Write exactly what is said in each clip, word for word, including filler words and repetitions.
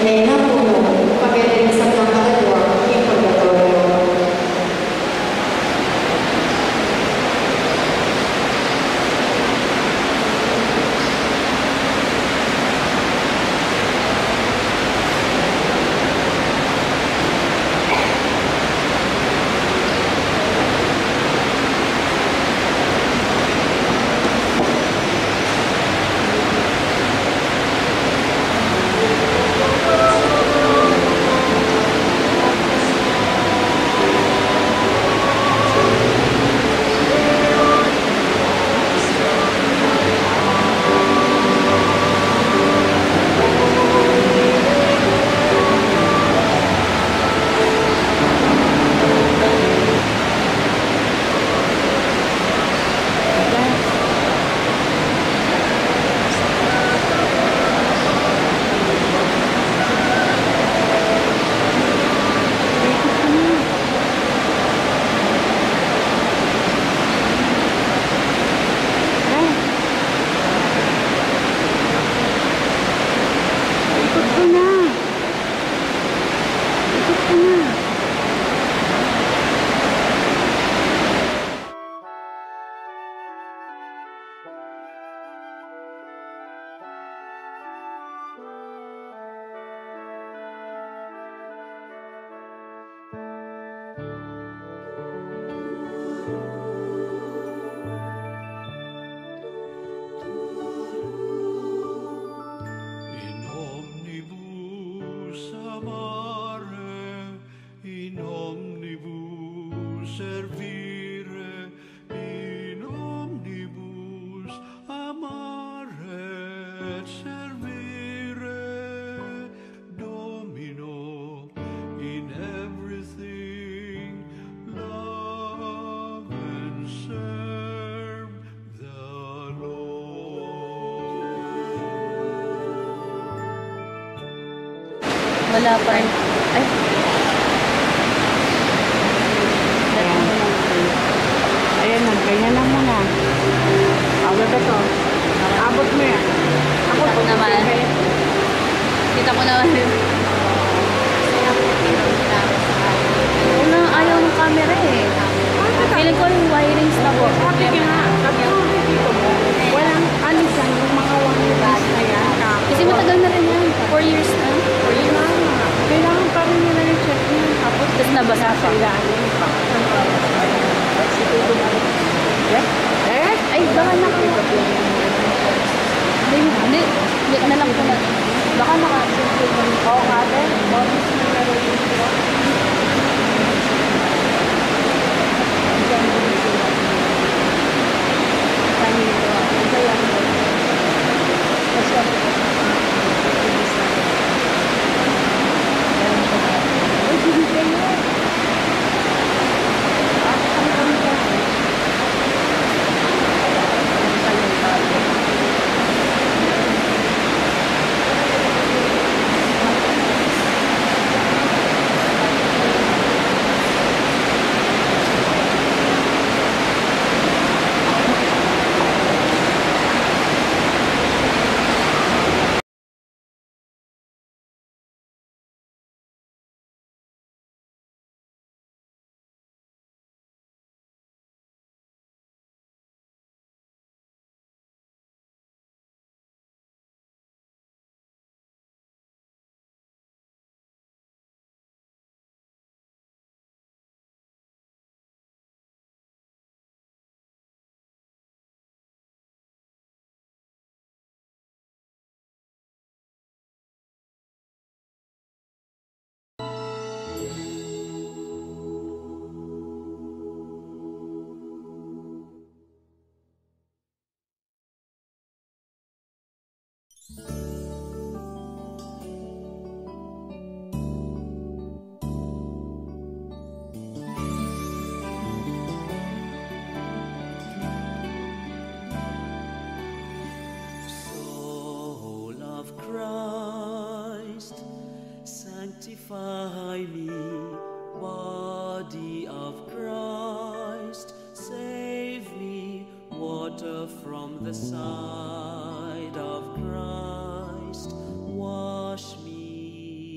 E na puno, pag-e rin sa mga kaladwa king purgatoryo. Ikot ko na. Ikot ko na. In omnibus amare, in omnibus servire, in omnibus amare et servire, Domino, in everything love and serve the Lord. Wala pa rin. Ay. Ayan. Ayan na, ganyan lang muna. Agad na to. Abot mo yan. Kita ko naman. Kita ko naman. Wala, ayaw ng camera eh. Feeling ko yung wirings na po. Sabi niya nga, sabi ko, "Dito mo, walang alisan yung mga wirings na yan." Kasi matagal na rin yan. Four years na. Four years. Kailangan pa rin nila i-check yun. Tapos, tapos nabasa pa. Sila, ano, yung pa. Eh? Ay, baka na po. Hindi, hindi. Hindi na lang po na. Baka naka-, oo nga, ate. Soul of Christ, sanctify me. Body of Christ, save me. Water from the side of Christ, wash me.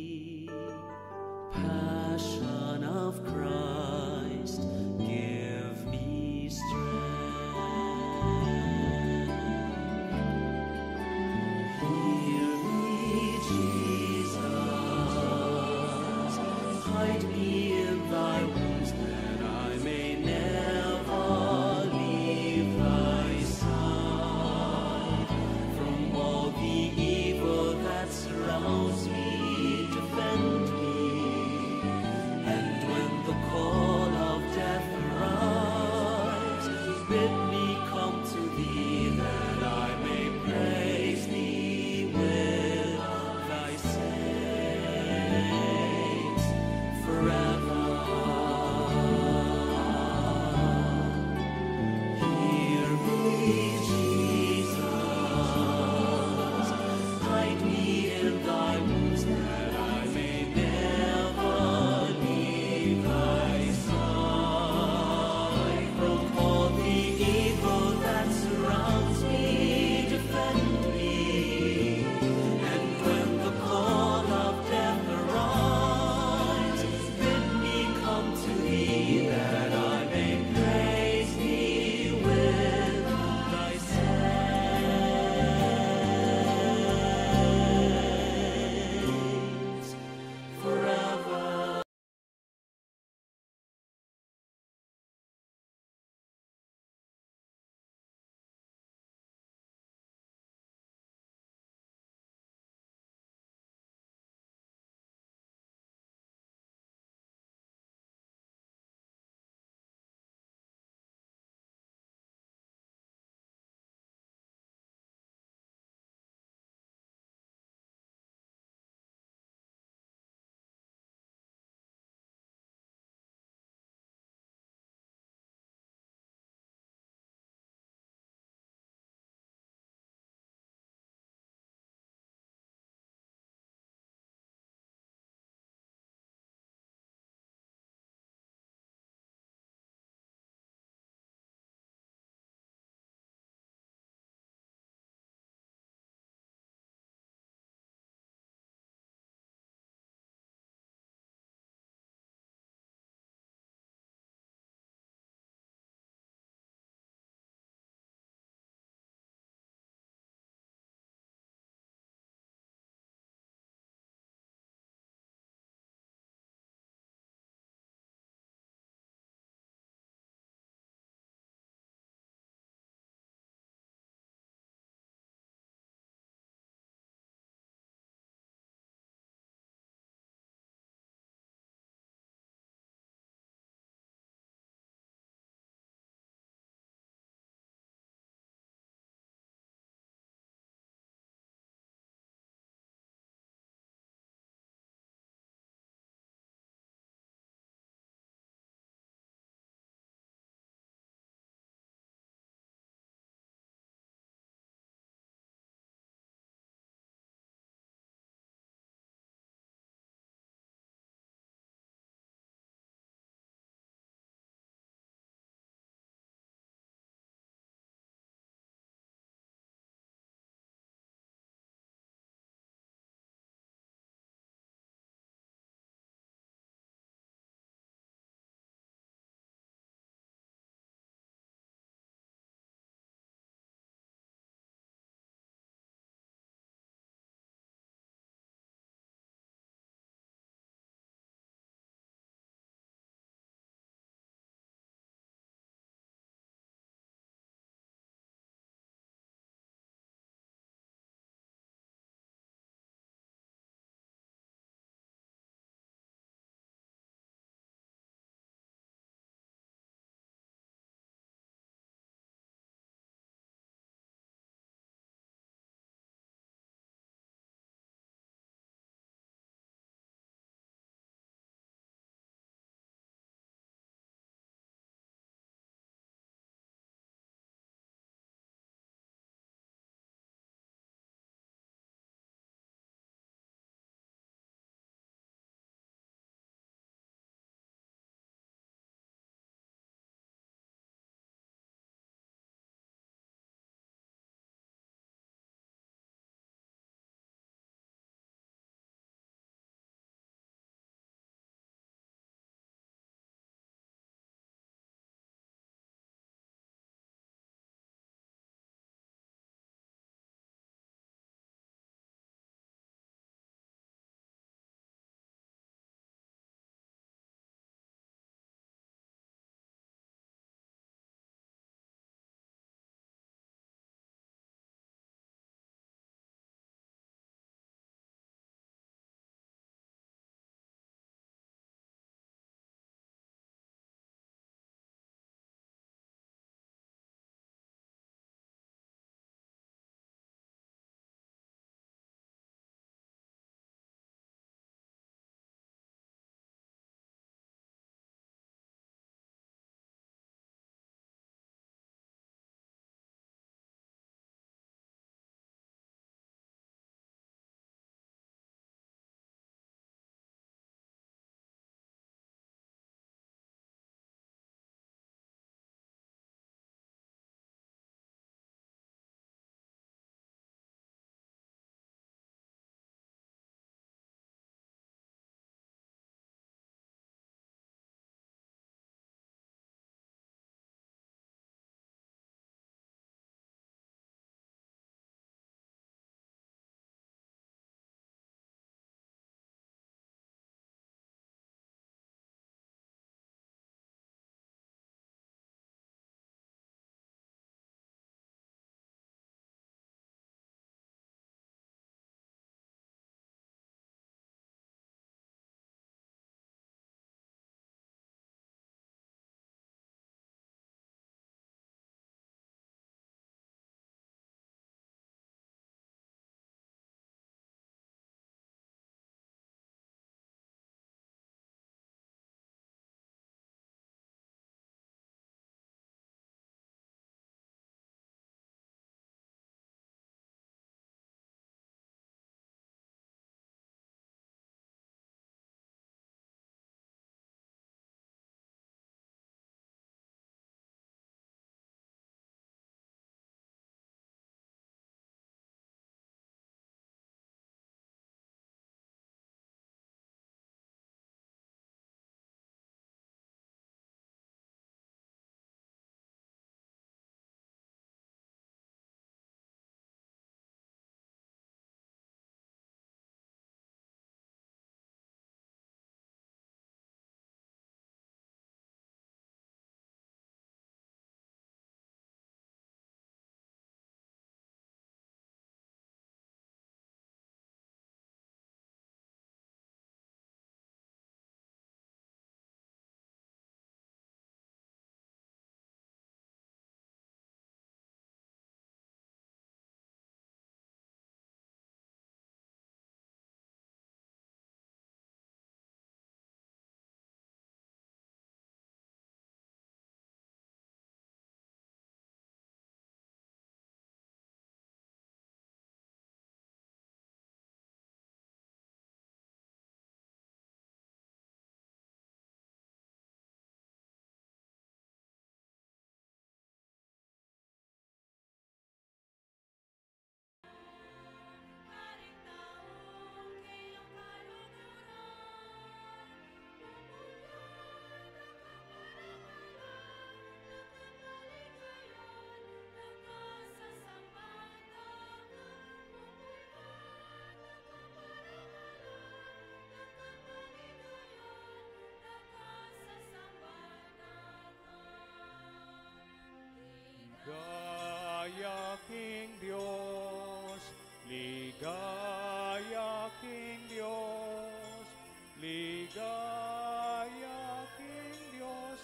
Ligaya king Dios, ligaya king Dios,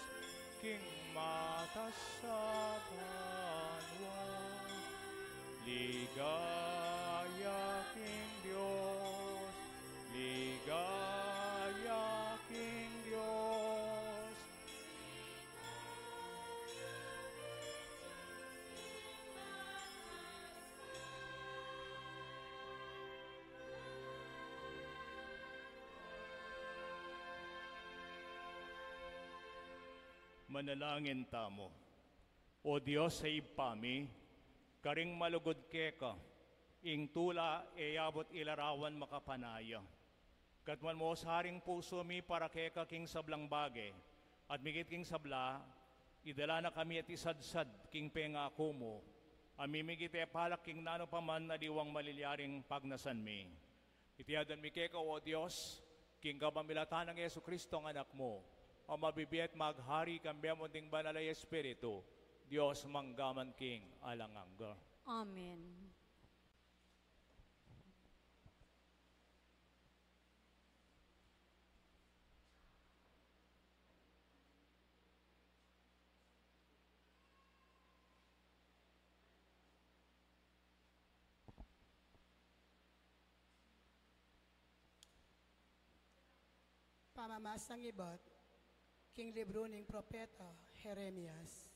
king matas a banua. Ligaya king Dios, ligaya king Dios. Manalangin tamu. O Dios a Ibpa mi, karing malugud keka, ing tula e abut ilarawan makapanaya. Katmuan mu sa ring pusu mi para keka king sablang bage, at migit king sabla, idala na kami at isadsad king pengaku mu, a mimigit e palak king nanu pa man aliwang malilyaring pagnasan mi. Iti adwan mi keka, O Dios, king kapamilatan nang Jesucristo a Anak mu, a mabibie at maghari kambe mu ding Banal a Espiritu, Dios mangga man king alang angga. Amen. Pamamasang ibat king libru ning propeta Jeremias.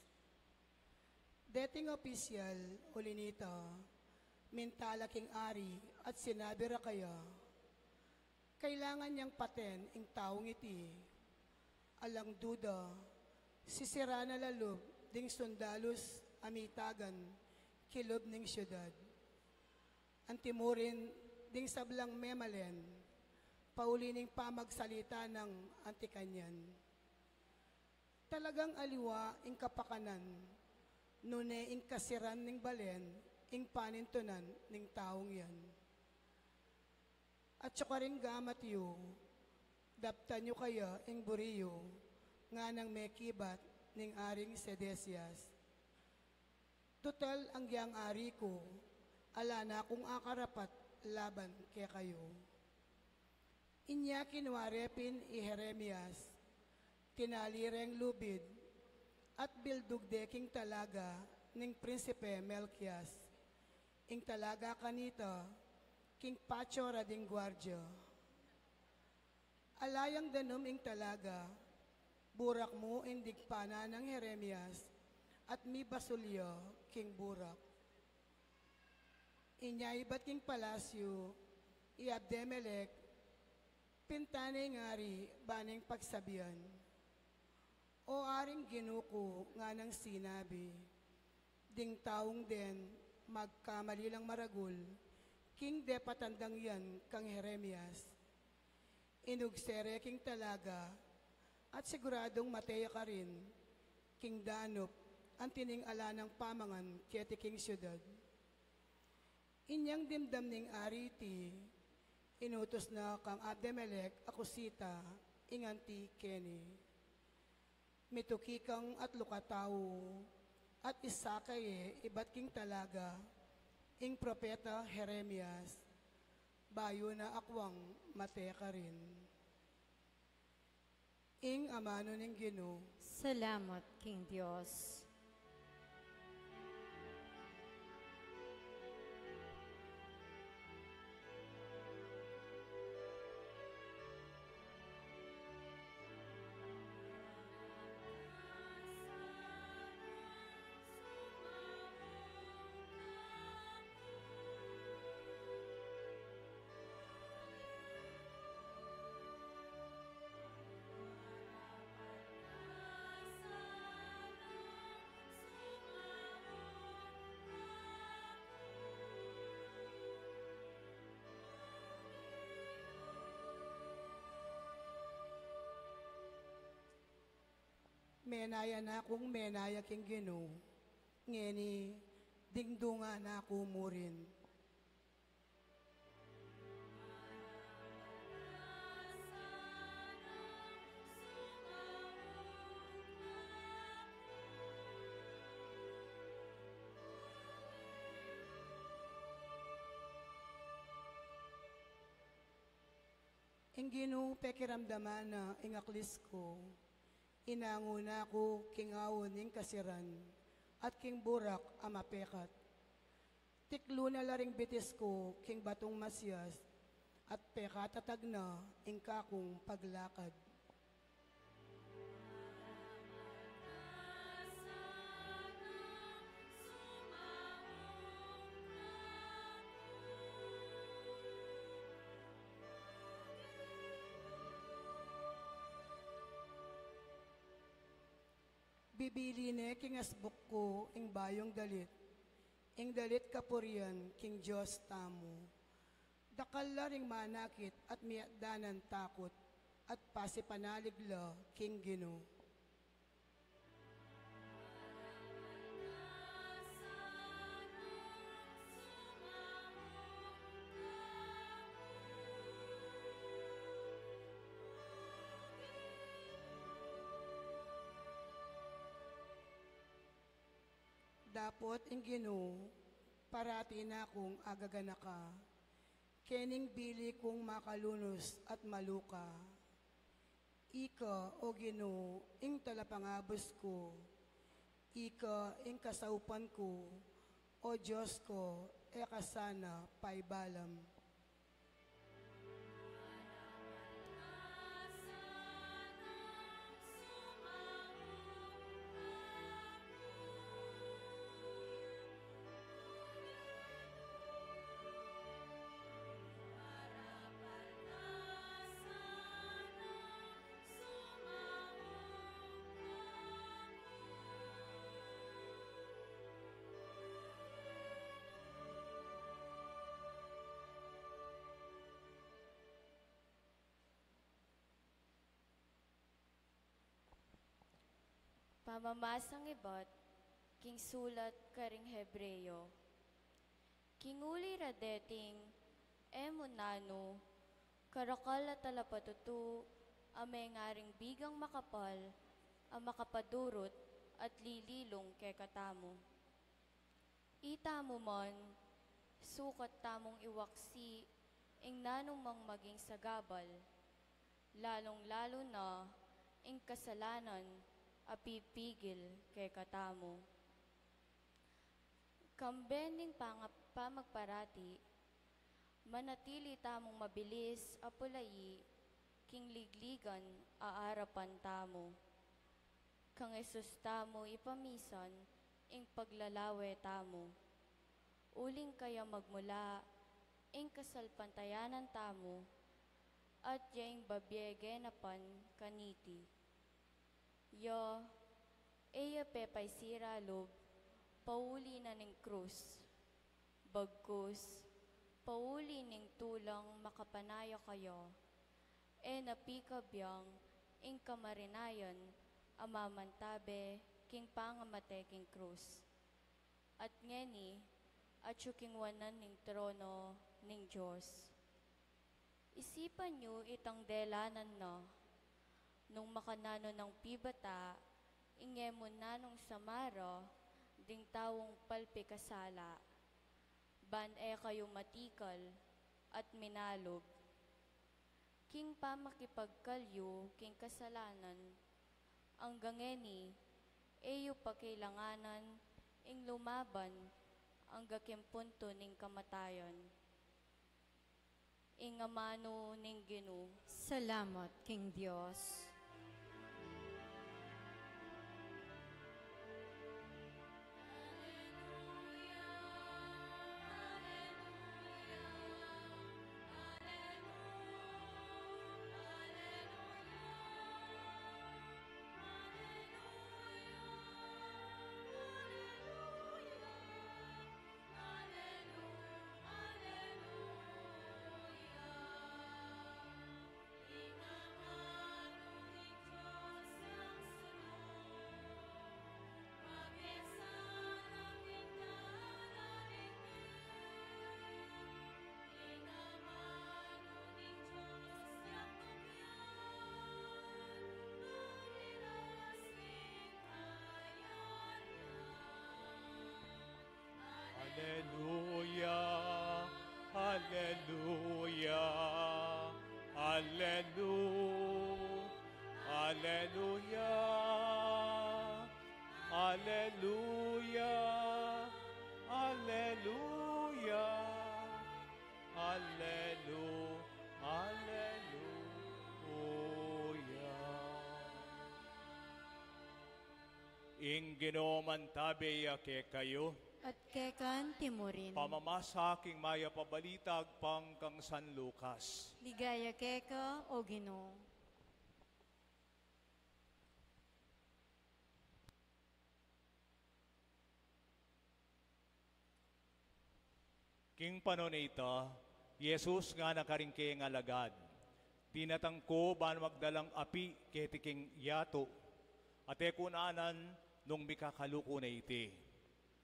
Deting opisyal, uli nita, minta la king ari at sinabi ra kaya, "Kailangan yang paten ing taung iti. Alang duda, sisiran na la lub ding sundalus a mitagan kilub ning siudad." Anti mu rin ding sablang memalen, pauli ning pamagsalita nang anti kanyan, "Talagang aliwa ing kapakanan, nune ing kasiran ning balen ing panintunan ning taung yan." At saka ring gamat yu, daptan yu kaya ing buri yu, nganang mekibat ning Aring Sedecias. Tutal anggyang ari ku, ala na kung akarapat laban kekayu. Inya kinua re pin i Jeremias, tinali reng lubid, at bildug de king talaga ning Prinsipe Melkias, ing talaga kanita king patio ra ding guardia. Ala yang danum ing talaga, burak mu ing digpanan nang Jeremias, at mibasul ya king burak. Inya ibat king palasyu i Abdemelec, pinta ne ing ari, ba neng pagsabian, "O Aring Ginu ku," nganang sinabi, "ding taung den magkamali lang maragul king depatan dang yan kang Jeremias. Inugse re king talaga, at siguradung mate ya karin king danup anti ning ala nang pamangan keti king siudad." Inyang dimdam ning ari iti, inutus na kang Abdemelec a Cusita ing anti keni, "Mituki kang at lukatau, at isake ye ibat king talaga ing propeta Jeremias, bayu na akwang mate karin." Ing amanu ning Ginu. Salamat king Dios. Menaya na kung menaya king Ginu, ngeni dingdungan na ku murin. Ing Ginu pekiramdaman na ing aklis ku, inangu na ku king aun ning kasiran, at king burak a mapekat. Tiklu na la ring bitis ku king batung masias, at pekatatag na ing kakung paglakad. Bibili ne king asbuk ku ing bayung dalit, ing dalit kapurian king Dios tamu. Dakal la ring manakit at miatdanan takut, at pasipanalig la king Ginu. Dapot ing Ginu, parati na kung agaganaka, kening bili kung makalunus at maluka. Ika, O Ginu, ing talapangabus ku, ika ing kasaupan ku, O Dios ku, e ka sana paibalam. Pamamasang ibat king sulat karing Hebreo. King uli ra deting e mu nanu karakal a talapatutu a mengaring bigang makapal a makapadurut at lililung kekatamu. Itamu man, sukat tamung iwaksi ing nanumang maging sagabal, lalung-lalu na ing kasalanan a pipigil kekatamu. Kambe ning panga-, pamagparati, manatili tamung mabilis a pulayi king ligligan a arapan tamu. Kang Jesus tamu ipamisan ing paglalawe tamu. Uling kaya magmula ing kasalpantayanan tamu, at ya ing babie genapan kaniti. Ya, e ya pepaisira lub pauli na ning krus. Bagkus, pauli ning tulang makapanaya kaya, e na pikabiang ing kamarinayan a mamantabe king pangamate king krus. At ngeni, atyu king wanan ning trono ning Dios. Isipan yu itang delanan na, nung makananu nang pibata, ing e mu nanung samara ding taung palpikasala, ban e kayu matikal at minalub. King pamakipagkalyu king kasalanan, angga ngeni, e yu pa kailanganan ing lumaban angga king puntu ning kamatayan. Ing amanu ning Ginu. Salamat king Dios. Aleluya, aleluya, Aleluya, aleluya, aleluya, aleluya, alelu-, aleluya. Ing Ginu mantabe ya kekayu. At keka naman murin. Pamamasa king mayap a balita agpang kang San Lucas. Ligaya keka, o Ginu. King panaun a ita, Jesus ngana karing kayang alagad, "Dinatang ku ban magdalang api keti king yatu, at e ku nanan nung mikakalu ku na iti.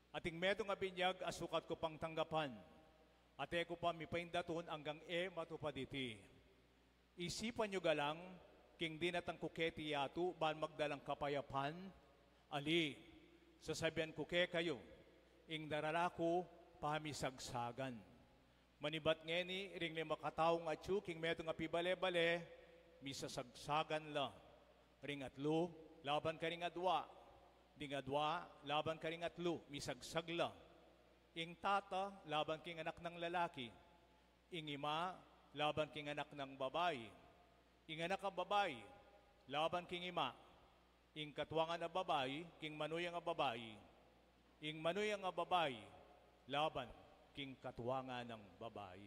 At ing metung a binyag a sukat ku pang tanggapan, at e ku pa mipaindatun anggang e matupad iti. Isipan yu galang, king dinatang ku keti yatu ban magdalang kapayapan, ali, sasabian ku kekayu, ing darala ku pamisagsagan." Manibat ngeni, ring lima kataung atyu king metung a pibale-bale, misasagsagan la. Ring atlu, laban karing adwa. Ding adwa, laban karing atlu, misagsag la. Ing tata, laban king anak nang lalaki. Ing ima, laban king anak nang babai. Ing anak a babai, laban king ima. Ing katuangan a babai, king manuyang a babai. Ing manuyang a babai, laban king katuangan nang babai.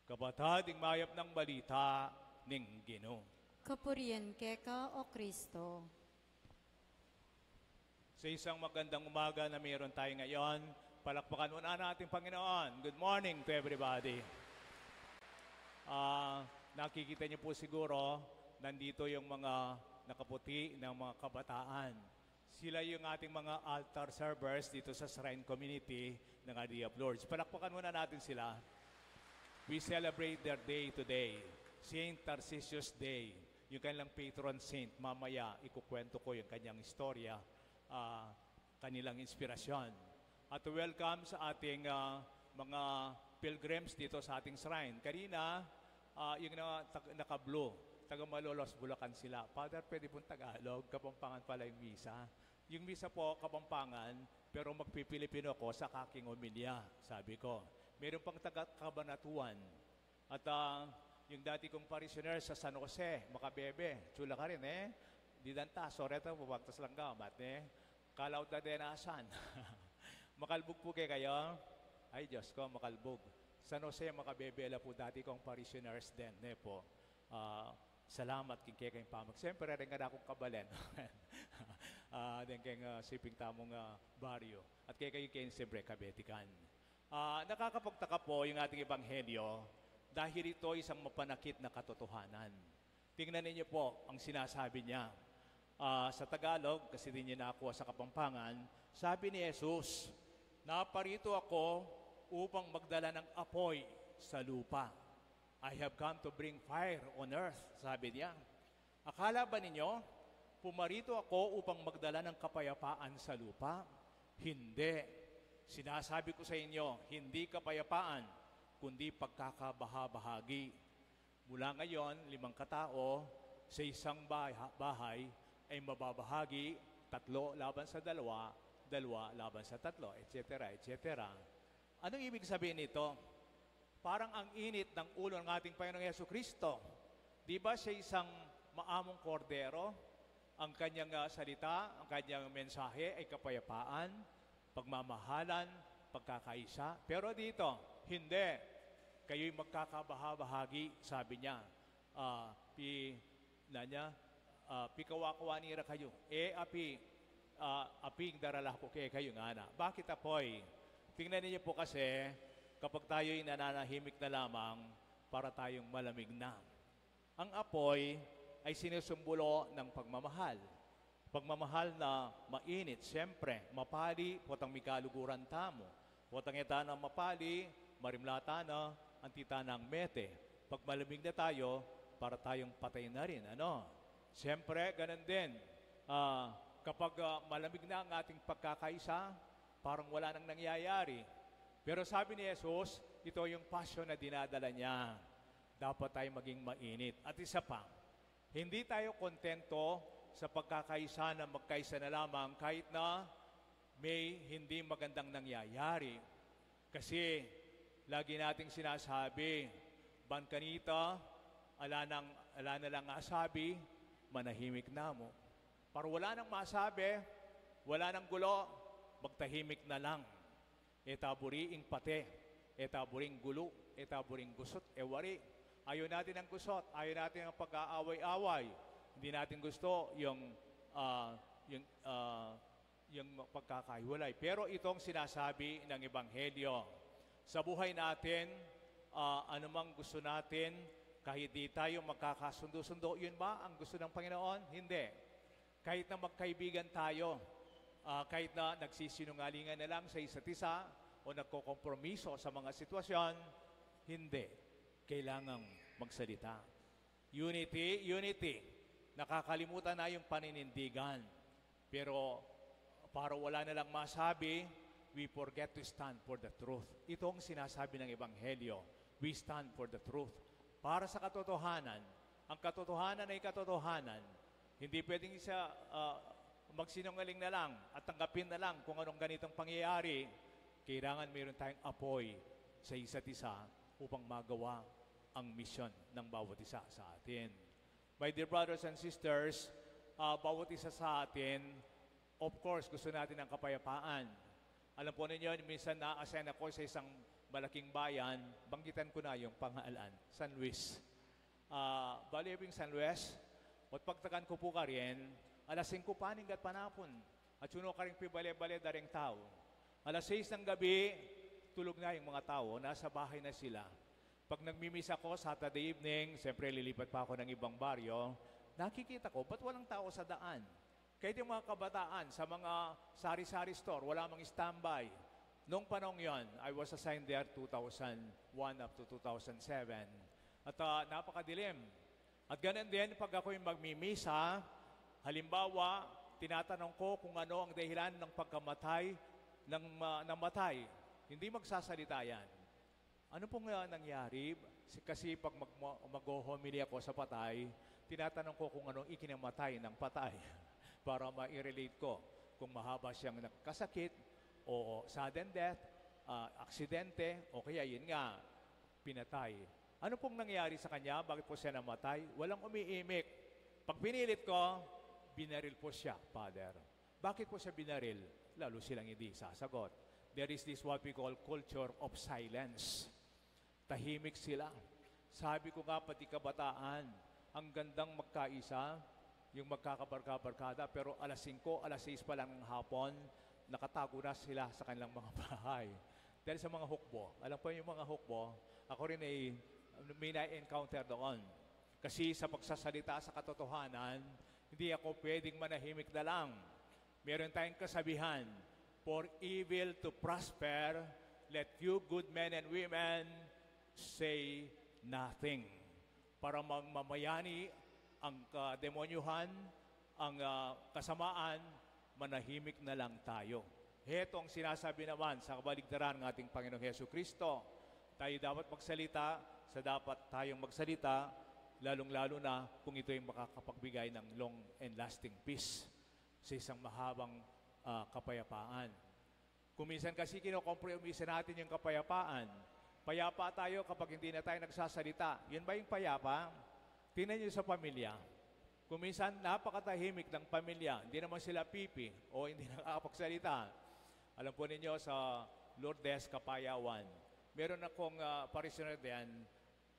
Kapatad, ing mayap nang balita ning Ginu. Kapurian keka, o Kristo. Sa isang magandang umaga na meron tayo ngayon, palakpakan muna natin Panginoon. Good morning to everybody. Ah, nakikita niyo po siguro, nandito yung mga nakaputi ng mga kabataan. Sila yung ating mga altar servers dito sa Shrine Community ng Idea of Lourdes. Palakpakan muna natin sila. We celebrate their day today, Saint Tarcisius Day. Yung kanilang patron saint, mamaya ikukwento ko yung kanyang istorya, ah, kanilang inspirasyon. At welcome sa ating, ah, mga pilgrims dito sa ating shrine. Kanina, ah, yung na, tag-, naka-blue, taga Malolos, Bulacan sila. "Father, pwede pong Tagalog? Kapampangan pala yung misa." Yung misa po, Kapampangan, pero magpipilipino ako sa aking homilya, sabi ko. Meron pang taga Cabanatuan. At, ah, yung dati kong parishioner sa San Jose, Macabebe, chula ka rin eh. Di danta, soreta, pabagtas lang gamat eh. Kalaw da denasan. Makalbug po kekayu? Ay, Diyos ko, Makalbug. San Jose, Macabebe la po dati kong parishioners din, ne po. Ah, salamat king kekayung pamag-, siyempre, rin nga akong kabalen. Ah, din keng, ah, siping tamung, ah, baryo. At kekayu ken siyempre, kabetikan. Ah, nakakapagtaka po yung ating ebanghelyo dahil ito isang mapanakit na katotohanan. Tingnan ninyo po ang sinasabi niya. Ah, sa Tagalog, kasi di niya nakuha sa Kapampangan, sabi ni Jesus, "Naparito ako upang magdala ng apoy sa lupa." "I have come to bring fire on earth," sabi niya. Akala ba ninyo, pumarito ako upang magdala ng kapayapaan sa lupa? Hindi. Sinasabi ko sa inyo, hindi kapayapaan, kundi pagkakabaha-bahagi. Mula ngayon, limang katao sa isang baha-, bahay ay mababahagi, tatlo laban sa dalawa, dalawa laban sa tatlo, et cetera, et cetera. Anong ibig sabihin nito? Parang ang init ng ulo ng ating Panginoong Yesu Kristo. Di ba siya isang maamong kordero? Ang kanyang, ah, salita, ang kanyang mensahe ay kapayapaan, pagmamahalan, pagkakaisa. Pero dito, hindi. "Kayo'y magkakabaha-bahagi," sabi niya. Ah, pi-, na niya, ah, "Pikawa-kawa nira kayu. E api, ah, api ing darala ku kekayu," ngana. Bakit apoy? Tingnan ninyo po kasi, kapag tayo'y nananahimik na lamang, para tayong malamig na. Ang apoy ay sinusumbolo ng pagmamahal. Pagmamahal na mainit, siyempre, mapali, potang migaluguran tamu. Potang e tana mapali, marimla tana, anti tanang mete. Pag malamig na tayo, para tayong patay na rin, ano? Siyempre, ganun din. Ah, kapag, ah, malamig na ang ating pagkakaisa, parang wala nang nangyayari. Pero sabi ni Jesus, ito yung passion na dinadala niya. Dapat tayo maging mainit. At isa pa, hindi tayo kontento sa pagkakaisa na magkaisa na lamang kahit na may hindi magandang nangyayari. Kasi lagi nating sinasabi, "Ban kanita, ala nang, ala na lang asabi, manahimik na mu." Para wala nang masabi, wala nang gulo, magtahimik na lang. E ta buri ing pate, e ta buri ing gulo, e ta buri ing gusot, e wari. Ayaw natin ang gusot, ayaw natin ang pag-aaway-away. Hindi natin gusto yung, ah, yung, ah, yung pagkakahiwalay. Pero itong sinasabi ng Ebanghelyo, sa buhay natin, ah, anumang gusto natin, kahit di tayo magkakasundo-sundo, yun ba ang gusto ng Panginoon? Hindi. Kahit na magkaibigan tayo, ah, kahit na nagsisinungalingan na lang sa isa't isa o nagkokompromiso sa mga sitwasyon, hindi. Kailangang magsalita. Unity, unity. Nakakalimutan na yung paninindigan. Pero para wala na lang masabi, we forget to stand for the truth. Ito ang sinasabi ng Ebanghelyo. We stand for the truth. Para sa katotohanan. Ang katotohanan ay katotohanan. Hindi pwedeng isa, ah, magsinungaling na lang at tanggapin na lang kung anong ganitong pangyayari. Kailangan mayroon tayong apoy sa isa't isa upang magawa ang misyon ng bawat isa sa atin. My dear brothers and sisters, ah, bawat isa sa atin, of course, gusto natin ng kapayapaan. Alam po ninyo, minsan na-assign ako sa isang malaking bayan, banggitan ko na yung pangalan, San Luis. Ah, bali, yung San Luis, at pagtakan ko po karin, alas singko pa ning gatpanapun. At suno karing pibale-bale daring tao. Alas sais ng gabi, tulog na yung mga tao, nasa bahay na sila. Pag nagmimisa ko, Saturday evening, siyempre lilipat pa ako ng ibang baryo, nakikita ko, ba't walang tao sa daan? Kahit yung mga kabataan sa mga sari-sari store, wala mang standby. Noong panahon yon, I was assigned there two thousand one up to two thousand seven. At, ah, napakadilim. At ganun din, pag ako'y magmimisa, halimbawa, tinatanong ko kung ano ang dahilan ng pagkamatay ng ma-, namatay. Hindi magsasalita yan. Ano pong, ah, nangyari? Si-, kasi pag mag-, ma-, mag-homily ako sa patay, tinatanong ko kung anong ikinamatay ng patay para ma-relate ko kung mahaba siyang nagkasakit o sudden death, ah, aksidente, o kaya yun nga, pinatay. Ano pong nangyari sa kanya? Bakit po siya namatay? Walang umiimik. Pag pinilit ko, "Binaril po siya, Father." "Bakit po siya binaril?" Lalo silang hindi sasagot. There is this what we call culture of silence. Tahimik sila. Sabi ko nga, pati kabataan, ang gandang magkaisa, yung magkakabarka-barkada, pero alas singko, alas sais pa lang ng hapon, nakatago na sila sa kanilang mga bahay. Dahil sa mga hukbo. Alam po yung mga hukbo, ako rin ay may na-encounter doon. Kasi sa pagsasalita sa katotohanan, hindi ako pwedeng manahimik na lang. Meron tayong kasabihan, "For evil to prosper, let you good men and women say nothing." Para magmamayani ang kademonyuhan, ang, ah, kasamaan, manahimik na lang tayo. Heto ang sinasabi naman sa kabaligtaran ng ating Panginoong Hesu Kristo. Tayo dapat magsalita sa dapat tayong magsalita, lalong-lalo na kung ito yung makakapagbigay ng long and lasting peace sa isang mahabang, ah, kapayapaan. Kung minsan kasi kinokompromiso natin yung kapayapaan. Payapa tayo kapag hindi na tayo nagsasalita. Yun ba yung payapa? Tingnan niyo sa pamilya. Kung minsan napakatahimik ng pamilya, hindi naman sila pipi o hindi nakakapagsalita. Alam po ninyo, sa Lourdes, Kapayawan, meron akong, ah, parishioner diyan,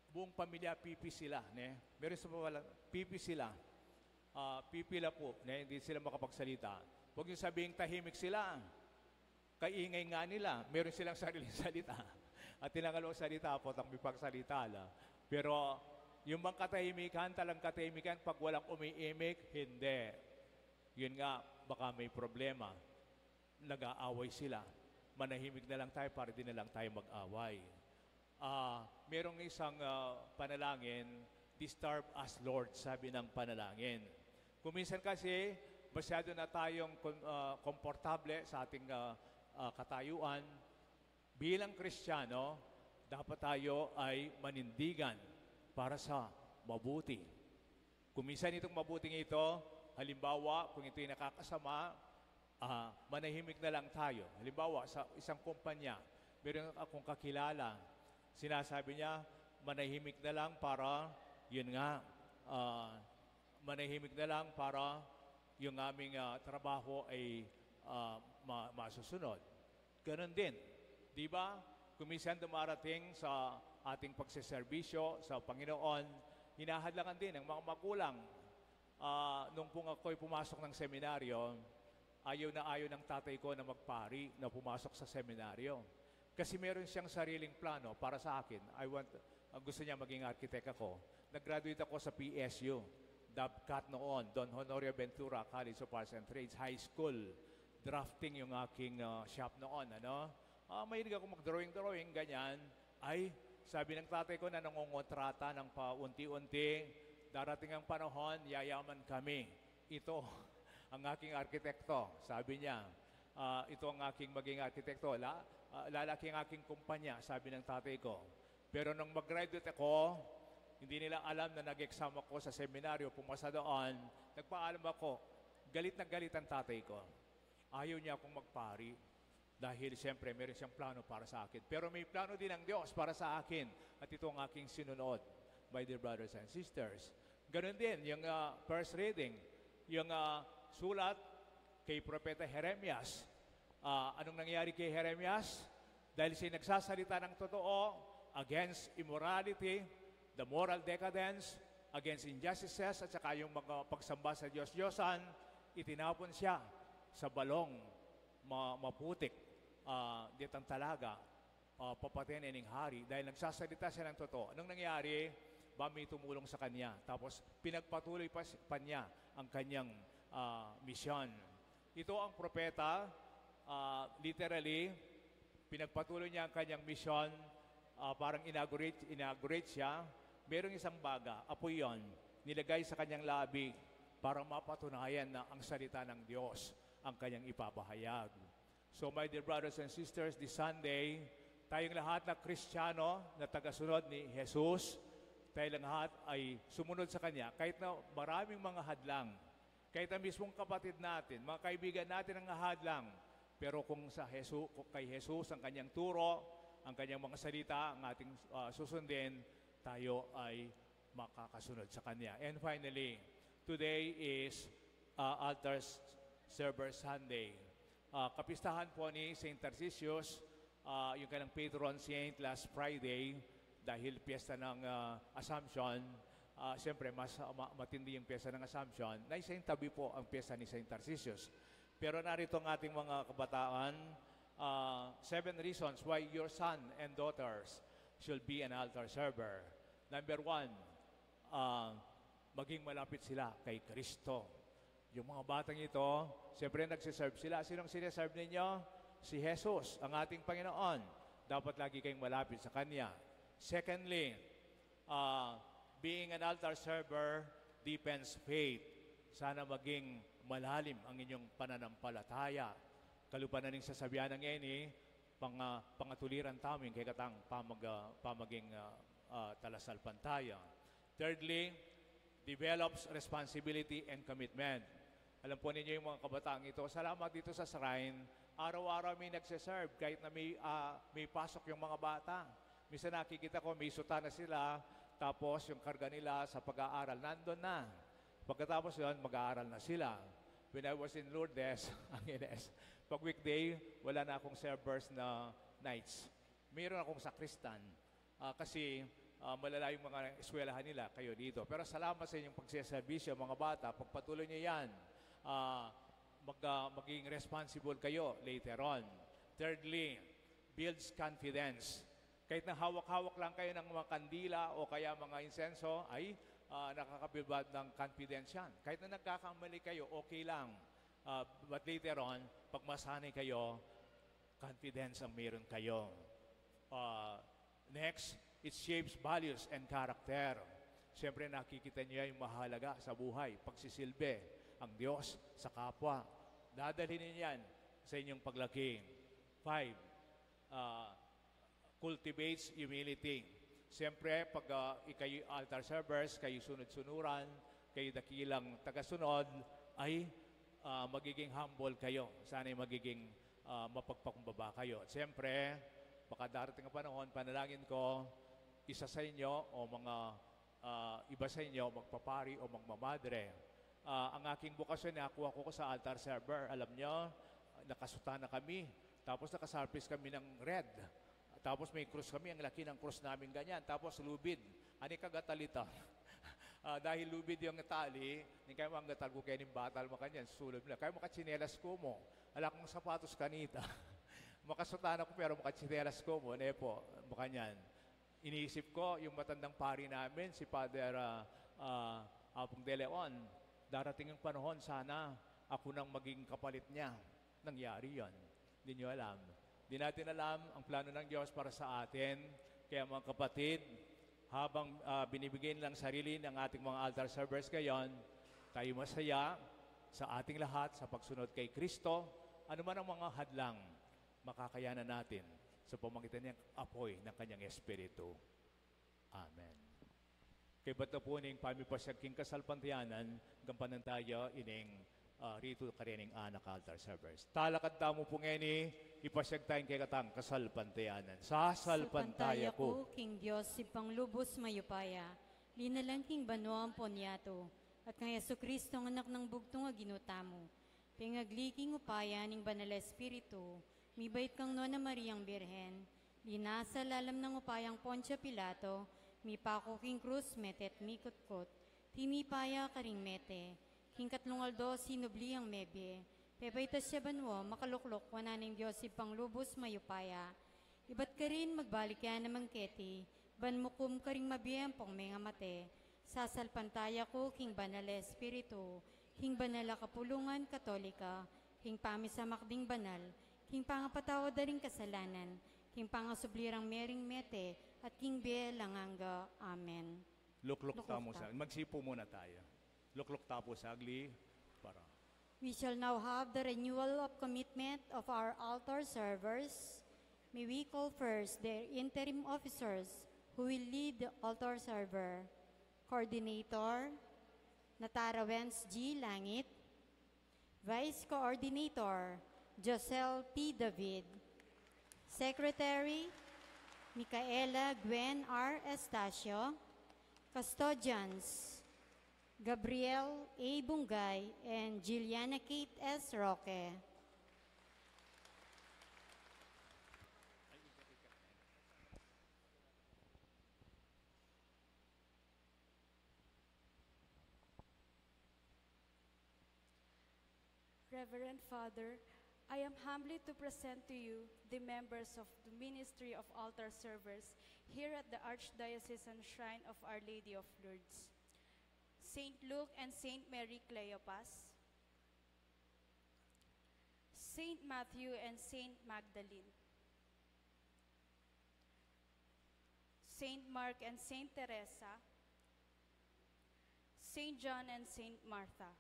buong pamilya pipi sila, ne? Meron sa pala, pipi sila. Ah, pipi la po, ne? Hindi sila makapagsalita. Huwag niyo sabihing tahimik sila. Kaingay nga nila, meron silang sariling salita. At tinangal ang salita, potang mipagsalita la. Pero yung bang katahimikan, talang katahimikan, pag walang umiimik, hindi. Yun nga, baka may problema. Nag-aaway sila. Manahimik na lang tayo para di na lang tayo mag-away. Ah, merong isang, ah, panalangin, "Disturb us, Lord," sabi ng panalangin. Kung minsan kasi, masyado na tayong kom-, ah, komportable sa ating, ah, ah, katayuan. Bilang Kristiyano, dapat tayo ay manindigan para sa mabuti. Kung minsan itong mabuting ito, halimbawa, kung ito'y nakakasama, ah, manahimik na lang tayo. Halimbawa, sa isang kumpanya, meron akong kakilala, sinasabi niya, manahimik na lang para, yun nga, ah, manahimik na lang para yung aming, ah, trabaho ay, ah, ma-, masusunod. Ganun din, di ba? Kung minsan dumarating sa ating pagseserbisyo sa Panginoon, hinahadlangan din ang mga magulang. Ah, nung pong ako'y pumasok ng seminaryo, ayaw na ayaw ng tatay ko na magpari na pumasok sa seminaryo. Kasi meron siyang sariling plano para sa akin. I want, ah, gusto niya maging architect ako. Nag-graduate ako sa P S U, DOVCAT noon, Don Honorio Ventura College of Arts and Trades High School. Drafting yung aking, ah, shop noon, ano? Ah, mahilig ako mag-drawing-drawing, ganyan. Ay, sabi ng tatay ko na nangungontrata ng paunti-unti, darating ang panahon, yayaman kami. Ito ang aking arkitekto, sabi niya. Ah, ito ang aking maging arkitekto. La, ah, lalaki ang aking kumpanya, sabi ng tatay ko. Pero nung mag-graduate ako, hindi nila alam na nag-exam ako sa seminaryo, pumasa doon, nagpaalam ako. Galit na galit ang tatay ko. Ayaw niya akong magpari. Dahil siyempre, meron siyang plano para sa akin. Pero may plano din ang Diyos para sa akin. At ito ang aking sinunod, my dear brothers and sisters. Ganun din, yung, ah, first reading, yung, ah, sulat kay Propeta Jeremias. Ah, anong nangyari kay Jeremias? Dahil siya nagsasalita ng totoo against immorality, the moral decadence, against injustices, at saka yung mga pagsamba sa Diyos-Diyosan, itinapon siya sa balong ma-, maputik, ah, ditang talaga, ah, papatayin na ning hari dahil nagsasalita siya ng totoo. Anong nangyari? Ba may tumulong sa kanya. Tapos pinagpatuloy pa, si-, pa niya ang kanyang, ah, misyon. Ito ang propeta, ah, literally, pinagpatuloy niya ang kanyang misyon, ah, parang inaugurate, inaugurate siya. Merong isang baga, apoy yon, nilagay sa kanyang labi para mapatunayan na ang salita ng Diyos ang kanyang ipapahayag. So, my dear brothers and sisters, this Sunday, tayong lahat na Kristiyano, na tagasunod ni Jesus, tayong lahat ay sumunod sa Kanya, kahit na maraming mga hadlang, kahit ang mismong kapatid natin, mga kaibigan natin ang hadlang, pero kung sa Jesu-, kung kay Jesus ang kanyang turo, ang kanyang mga salita, ang ating, ah, susundin, tayo ay makakasunod sa kanya. And finally, today is, ah, Altar S-, Server Sunday. Ah, kapistahan po ni Saint Tarcisius, ah, yung kanilang patron saint last Friday, dahil piyesta ng, ah, Assumption. Ah, siyempre, mas, ah, ma-, matindi yung piyesta ng Assumption. Nasa isang tabi po ang piyesta ni Saint Tarcisius. Pero narito ang ating mga kabataan, ah, seven reasons why your son and daughters should be an altar server. Number one, ah, maging malapit sila kay Kristo. Yung mga batang ito, siyempre nagsiserve sila. Sinong sineserve ninyo? Si Jesus, ang ating Panginoon. Dapat lagi kayong malapit sa Kanya. Secondly, ah, being an altar server deepens faith. Sana maging malalim ang inyong pananampalataya. Kalupa na ning sasabian ng eni, panga-, pangatuliran tamu ing kekatang pamag-, ah, pamaging, ah, ah, talasalpantaya. Thirdly, develops responsibility and commitment. Alam po ninyo yung mga kabataan ito, salamat dito sa shrine, araw-araw may nagse-serve, kahit na may, ah, may pasok yung mga bata. Minsan nakikita ko, may sutana sila, tapos yung karga nila sa pag-aaral, nandun na. Pagkatapos yun, mag-aaral na sila. When I was in Lourdes, Angeles, pag weekday, wala na akong servers na nights. Mayroon akong sakristan. Ah, kasi, ah, malala yung mga eskwelahan nila, kayo dito. Pero salamat sa inyong pagsiservisyo, mga bata. Pagpatuloy niyo yan. Ah, mag-, ah, maging responsible kayo later on. Thirdly, builds confidence. Kahit na hawak-hawak lang kayo ng mga kandila o kaya mga insenso, ay, ah, nakakabuild ng confidence yan. Kahit na nagkakamali kayo, okay lang. Ah, but later on, pag masanay kayo, confidence ang meron kayo. Ah, next, it shapes values and character. Siyempre, nakikita niyo yung mahalaga sa buhay, pagsisilbi, ang Diyos sa kapwa. Dadalhin niyo yan sa inyong paglaki. Five, ah, cultivates humility. Siyempre, pag, ah, ikayo altar servers, kayo sunod-sunuran, kayo dakilang tagasunod, ay, ah, magiging humble kayo. Sana'y magiging, ah, mapagpakumbaba kayo. At siyempre, baka darating ang panahon, panalangin ko, isa sa inyo o mga, ah, iba sa inyo magpapari o magmamadre. Ah, ang aking bukasyon, nakuha ko sa altar server. Alam nyo, nakasutan na kami. Tapos nakasarpis kami ng red. Tapos may krus kami, ang laki ng krus namin ganyan. Tapos lubid. Ani kagatal ita? Ah, dahil lubid yung tali, ning kayo ang gatal ko kaya ning batal makanyan, sulub na. Kayo makatsinelas ko mo. Ala kong sapatos kanita. Makasutan ako pero makatsinelas ko mo. Ne po, makanyan. Iniisip ko, yung matandang pari namin, si Father, ah, ah, Apong De Leon, darating ang panahon, sana ako nang maging kapalit niya. Nangyari yon. Di nyo alam. Di natin alam ang plano ng Diyos para sa atin. Kaya mga kapatid, habang, ah, binibigay nilang sarili ng ating mga altar servers ngayon, tayo masaya sa ating lahat sa pagsunod kay Kristo. Ano man ang mga hadlang, makakayanan natin sa pamagitan ng apoy ng kanyang Espiritu. Amen. Kaybat na pu ning pamipasyag king kasalpantayanan, gampanan taya ining, ah, ritu karening anak altar servers. Talakad tamu pu ngeni, ipasyag taya ing kekatang kasalpantayanan. Sasalpantaya ku king Dios, Ibpang lubus mayupaya, linalang king banua ampon yatu, at kang Jesucristo, ang Anak nang bugtung a Ginu tamu, pengagli king upaya ning Banal Espiritu, mibait kang Nuan a Mariang Birhen, linasa lalam nang upayang Poncio Pilato, mipaku king krus, mete at mikutkut, tinipa ya karing mete, king katlung aldo sinubli yang mebie, pepaitas ya banua, makalukluk wanan ning Dios Ibpang lubus mayupaya, ibat karin magbalik ya naman keti, ban mukum karing mabie ampong mengamate. Sasalpantaya ku king Banal a Espiritu, king banal a kapulungan Katolika, king pamisamak ding banal, king pangapatawad da ring kasalanan, king pangasubli rang mie ring mete, at king bie alang angga. Amen. Lukluk tamu sa, magsipu muna tayo. Lukluk tamu saglit para We shall now have the renewal of commitment of our altar servers. May we call first their interim officers who will lead the altar server. Coordinator, Natara Wenz G. Langit. Vice Coordinator, Josel T. David. Secretary, Micaela Gwen R. Estacio. Custodians, Gabriel A. Bungay and Juliana Kate S. Roque. Reverend Father, I am humbly to present to you the members of the Ministry of Altar Servers here at the Archdiocesan Shrine of Our Lady of Lourdes. Saint Luke and Saint Mary Cleopas, Saint Matthew and Saint Magdalene, Saint Mark and Saint Teresa, Saint John and Saint Martha.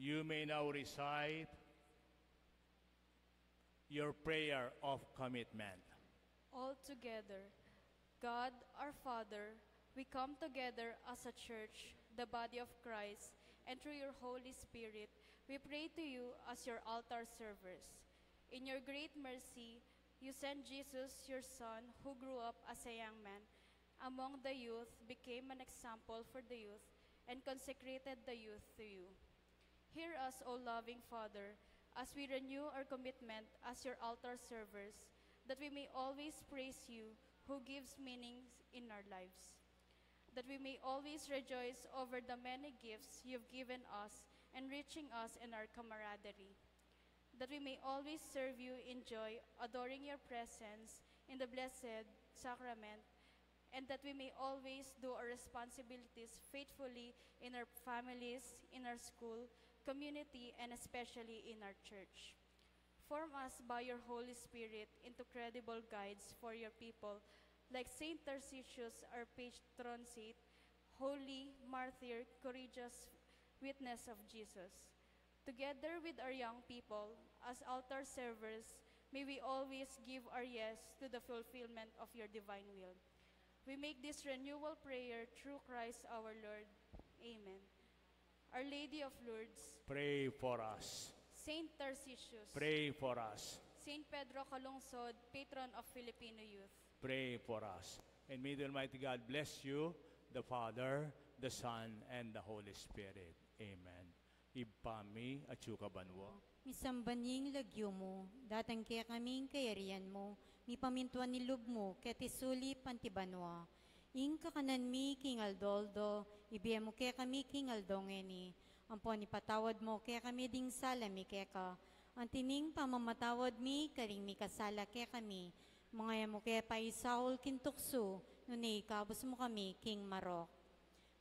You may now recite your prayer of commitment. All together. God, our Father, we come together as a church, the body of Christ, and through your Holy Spirit, we pray to you as your altar servers. In your great mercy, you sent Jesus, your Son, who grew up as a young man among the youth, became an example for the youth, and consecrated the youth to you. Hear us, O loving Father, as we renew our commitment as your altar servers, that we may always praise you, who gives meanings in our lives. That we may always rejoice over the many gifts you've given us, enriching us in our camaraderie. That we may always serve you in joy, adoring your presence in the blessed sacrament, and that we may always do our responsibilities faithfully in our families, in our school, community, and especially in our church. Form us by your Holy Spirit into credible guides for your people, like Saint Tarcisius, our patron saint, holy martyr, courageous witness of Jesus. Together with our young people, as altar servers, may we always give our yes to the fulfillment of your divine will. We make this renewal prayer through Christ our Lord. Amen. Our Lady of Lourdes, pray for us. Saint Tarcisius, pray for us. Saint Pedro Calungsod, patron of Filipino youth, pray for us. And may the Almighty God bless you, the Father, the Son, and the Holy Spirit. Amen. Ibpa mi, atsu ka banua. Misamban ya ing lagyu mu, datang kekami ing kayarian mu, mipamintuan ing lub mu, keti sulip anti banua. Ing kakanan mi king aldo-aldo, ibie mu kekami king aldo ngeni. Ampon ipatawad mu kekami ding sala mi keka, anti ning pamamatawad mi karing mikasala kekami. Manga e mu ke paisaul king tuksu, nune ikabus mu kami king marok.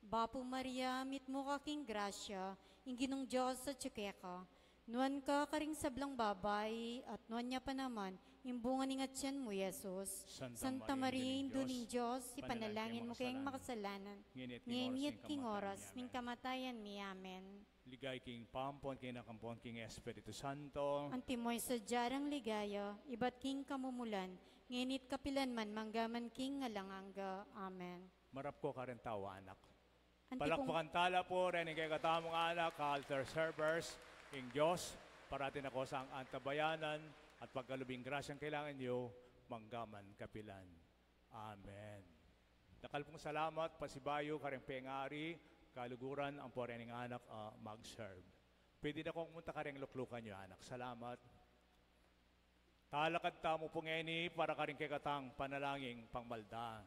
Bapu Maria, mitmu ka king grasya, ing Ginung Dios atyu keka. Nuan ka karing sablang babai, at nuan ya pa naman ing bunga ning atian mu, Jesus. Santa Maria, Indu ning Dios, ipanalangin mu keng makasalanan, ngeni at king oras ning kamatayan mi. Amen. Ligaya king Ibpa, ampon king Anak, ampon king Espiritu Santo. Antimo ing sadya rang ligaya, ibat king kamumulan, ngeni at kapilan man, mangga man king alang angga. Amen. Marap ko karing tau, anak. Palakpakan tala pu reng kekatamung anak, altar servers, ing Dios parati na ko sang antabayanan at pagkalub ing grasyang kailangan yu, mangga man kapilan. Amen. Dakal pung salamat, pasibayu karing pengari, kaluguran, ampo reng anak a mag-serve. Pwede na kong munta kareng luklukan yu, anak. Salamat. Talakad tamu pu ngeni para karing kekatang panalangin pangmalda.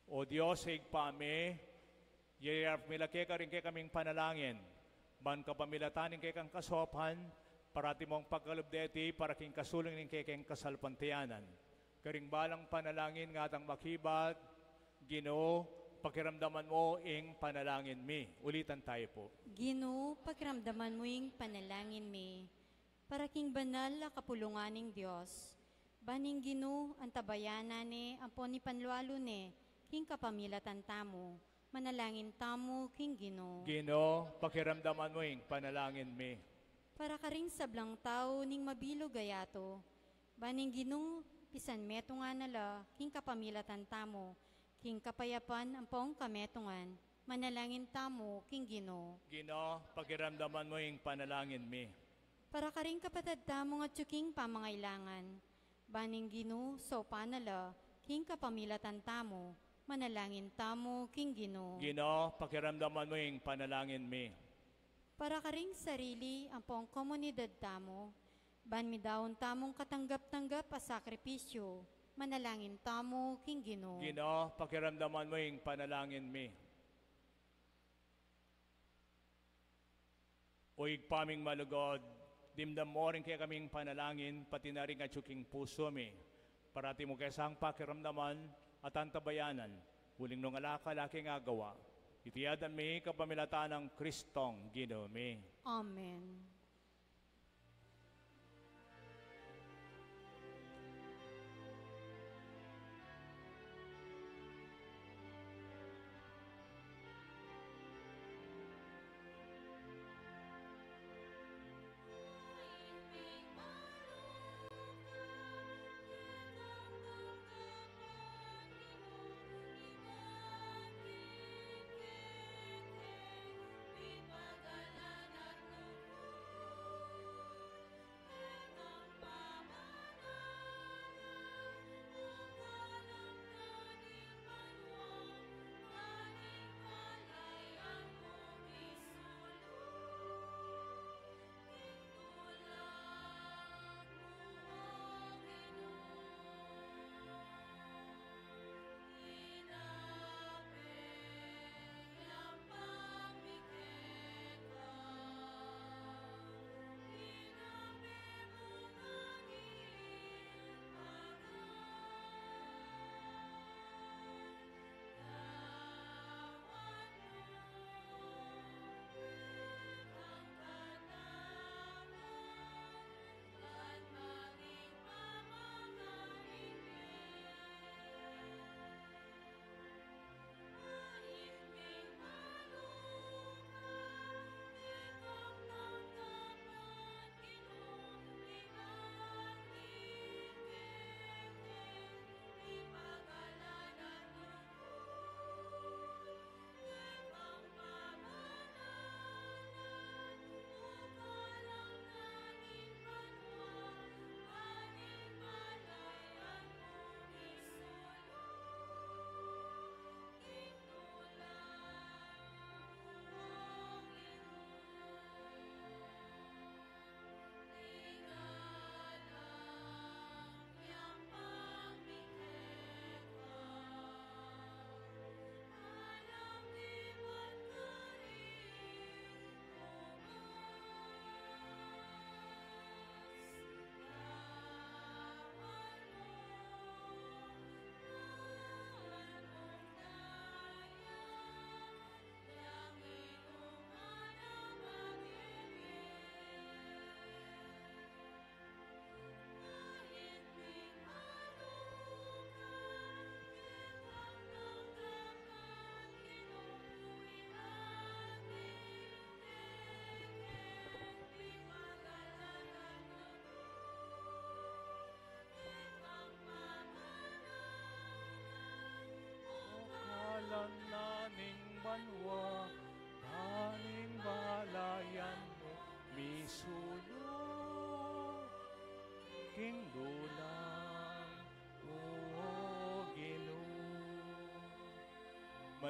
O Dios, Ibpa mi, yayarap mi la keka ring kekaming panalangin, ban kapamilatan ning kekang kasaupan, parati mung pagkalub deti para king kasulung ning kekeng kasalpantayanan. Karing balang panalangin ngatang makibat, Ginu, pakiramdaman mu ing panalangin mi. Ulitan tayu pu. Ginu, pakiramdaman mu ing panalangin mi. Para king banal a kapulungan ning Dios, ban ing Ginu antabayanan ne ampon ipanlualu ne king kapamilatan tamu, manalangin tamu king Ginu. Ginu, pakiramdaman mu ing panalangin mi. Para karing sablang tau ning mabilug a yatu, ban ing Ginu pisanmetungan na la king kapamilatan tamu, king kapayapan ampong kametungan, manalangin tamu king Ginu. Ginu, pakiramdaman mu ing panalangin mi. Para karing kapatad tamung atyu king pamangailangan, ban ing Ginu saupan na la king kapamilatan tamu, manalangin tamu king Ginu. Ginu, pakiramdaman mu ing panalangin mi. Para karing sarili ampong komunidad tamu, ban midaun tamung katanggap-tanggap a sakripisyu, manalangin tamu king Ginu. Ginu, pakiramdaman mu ing panalangin mi. O Ibpa ming malugud, dimdam mu ring kekaming panalangin, pati na ring atyu king pusu mi. Parati mu ke sang pakiramdaman at antabayanan, uling nung ala ka la king agawa. Iti adwan mi kapamilatan nang Kristong Ginu mi. Amen.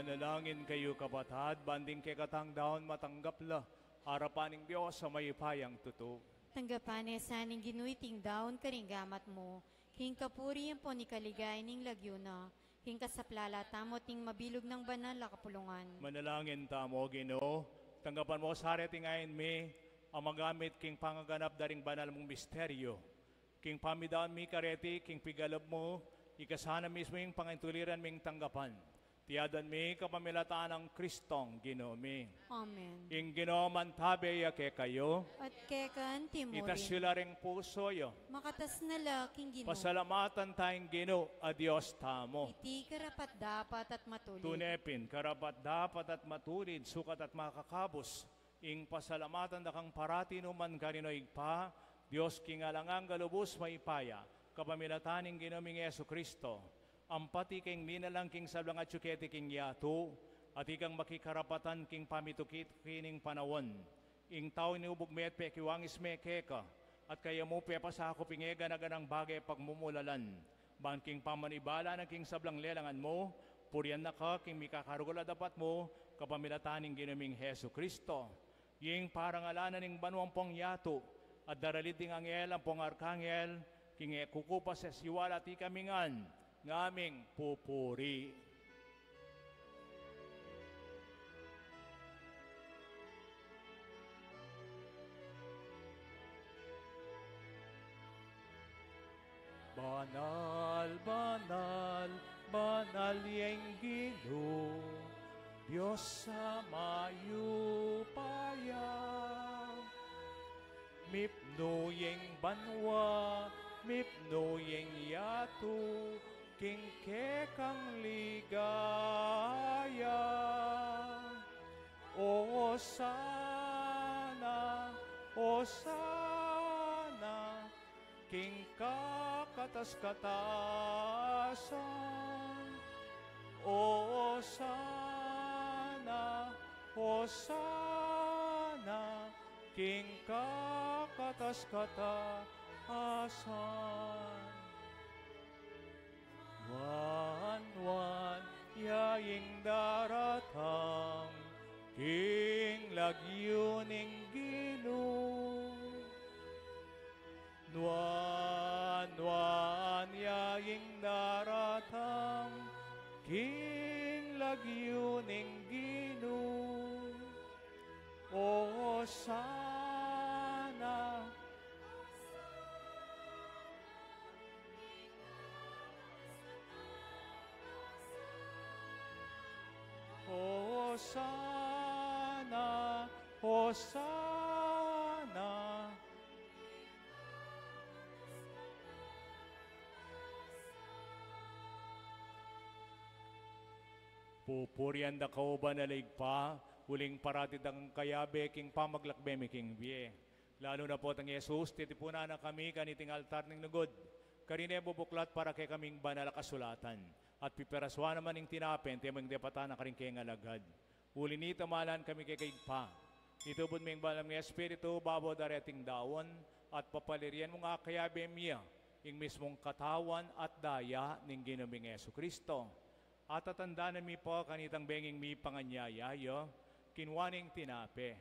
Manalangin kayu, kapatad, ban ding kekatang daun matanggap la arapan ning Dios a mayupayang tutu. Tanggapan na sa ning Ginu iting daun karing gamat mu, king kapurian ampon ikaligaya ning lagyu na, king kasaplalan tamu at ning mabilug nang banal a kapulungan. Manalangin tamu, Ginu, tanggapan mu sa reting ain mi a magamit king pangaganap da ring banal mung misteryu. King pamidaun mi kareti, king pigalub mu, ika sana mismu ing pangintuliran ming tanggapan. Iti aduan mi kapamilatan nang Kristong Ginu mi. Amen. Ing Ginu mantabe ya kekayu. At keka antimu rin. Itas yu la ring pusu yu. Makatas na la king Ginu. Pasalamatan ta ing Ginu a Dios tamu. Iti karapat-dapat at matulid. Tune pin, karapat-dapat at matulid, sukat at makakabus ing pasalamatan da kang parati nu man karin, o Ibpa, Dios king alang angga lubus mayupaya, kapamilatan ning Ginu ming Jesucristo. Ampati king linalang king sablang atyu keti king yatu, at ikang makikarapatan king pamituki-tuki ning panaun. Ing tau inubug me at pekiwangis me keka, at kaya mu pepasakup ing e gana-ganang bage pagmumulalan. Ban king pamanibala na king sablang lelangan mu, purian na ka king mikakarugul a dapat mu, kapamilatan ning Ginu ming Jesucristo. Ing parangalanan ning banua ampong yatu, at daralid ding anghel ampong arkangel, king e kukupas a siwala at ikami ngan, ngaming pupuri. Banal, banal, banal ya ing Ginu, Dios a mayupaya. Mipnu ya ing banua, mipnu ya ing yatu, king kekang ligaya. Osana, Osana, king kakatas-katasan. Osana, Osana, king kakatas-katasan. Nuan, nuan ya ing daratang king lagyu ning Ginu. Nuan, nuan ya ing daratang king lagyu ning Ginu. Osana. Osana, Osana. Pupurian da ka, O Banal a Ibpa, uling parati da kang kayabe king pamaglakbe mi king bie. Lalu na pu itang Jesus, titipunan na kami kaniting altar ning lugud. Karine bubuklat para kekaming banal a kasulatan. At piperasuan na man ing tinape, anti mo ing depatan na karing kayang alagad. Uli nita, malan kami keka, Ibpa. Itubud me ing banal mung Espiritu babo da reting daun, at papalirian mung akayabe mia ing mismung katawan at daya ning Ginu ming Jesucristo. At tatandanan mi pu kanitang benging mipanganyaya ya, kinua ne ing tinape,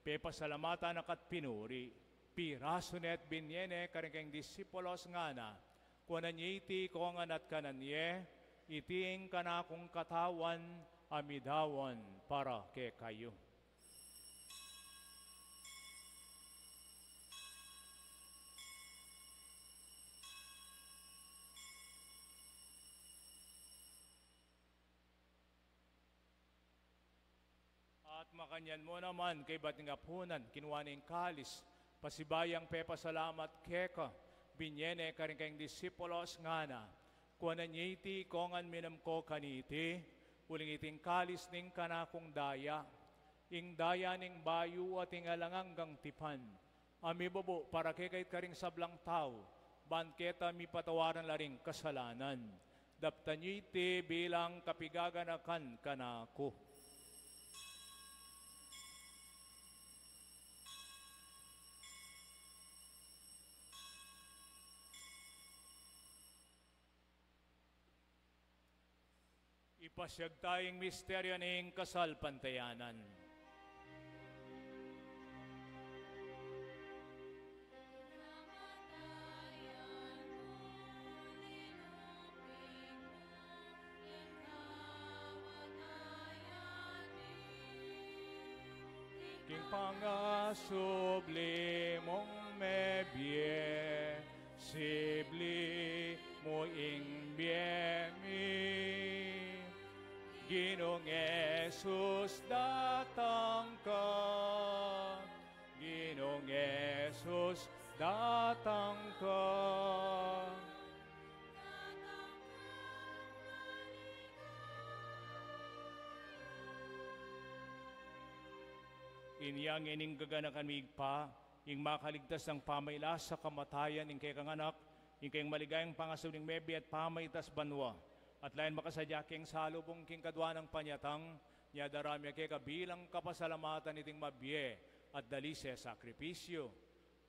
pepasalamatan na ka at pinuri, pirasu ne at binie ne karing kayang disipulos, ngana: Kuanan ye iti kongan at kanan ye, iti ing kanakung katawan a midaun para kekayu. At makanyan mu naman, kaybat ning apunan, kinua ne ing kalis, pasibayu yang pepasalamat keka, binie ne karing kayang disipulos, ngana: Kuanan ye iti kongan, minum ko kaniti, uling iti ing kalis ning kanakung daya, ing daya ning bayu at ing alang anggang tipan, a mibubu para kekayu at karing sablang tau, ban keta mipatawaran la ring kasalanan. Daptan ye iti bilang kapigaganakan kanaku. Ipnu Pasiag taya ing misteryu ning kasalpantayanan. King pangasubli mung mebie, sibli mu ing bie mi. Ginung Jesus, datang ka. Ginung Jesus, datang ka. Inya ngening gaganakan mi, Ibpa, ing makaligtas nang pamailas a kamatayan ning kekang Anak, ing kayang maligayang pangasubling mebie at pamaitas banua, at layan makasadya keng salubung king kadua nang panyatang, nia darame keka bilang kapasalamatan iting mabie at dalise sakripisyu.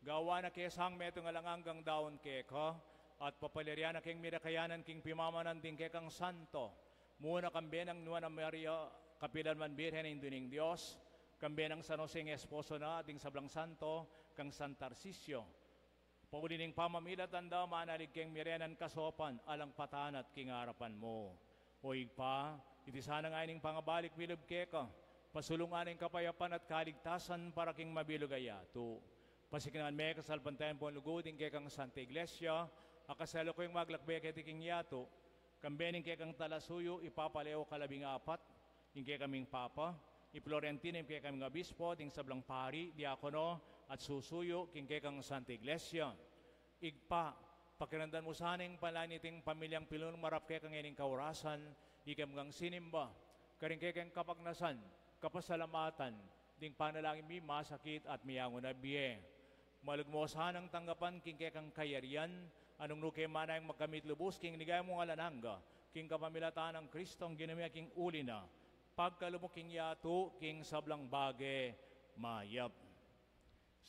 Gawan na ke sang metung alang anggang daun keka, at papaliarian na keng mirakayanan king pimamanan ding kekang santo, muna kambe nang Nuan a Maria, kapilan man Birhen Indu ning Dios, kambe nang San Jose ing esposo na, ding sablang santo, kang San Tarcisio. Pauli ning pamamilatan da, manalig keng mirenan kasopan alang patanat king arapan mu. O Ibpa, iti sana ngeni ing pangabalik mi lub keka, pasulungan ing kapayapan at kaligtasan para king mabilug a yatu. Pasiknangan me kasalpantayanan pung lugud ing kekang Santa Iglesia, a kasalukuyan maglakbe keti king yatu, kambe ning kekang talasuyu, i Papa Leo kalabing apat, ing kekaming Papa, i Florentino, ing kekaming Obispo, ding sablang pari, diakono, at susuyu king kekang Santa Iglesia. Ibpa, pakiramdaman mu sana ing panalangin niting pamilyang pinunung marap keka ngening kaurasan, ikam ngang sinimba, karing kekang kapagnasan, kapasalamatan, ding panalangin mi masakit at miyangu na bie. Malugud mu sanang tanggapan king kekang kayarian, nung nuke manayang magkamit lubus king ligaya mung alang angga, king kapamilatan nang Kristong Ginu mi, king uli na, pagkalub mu king yatu, king sablang bage mayap.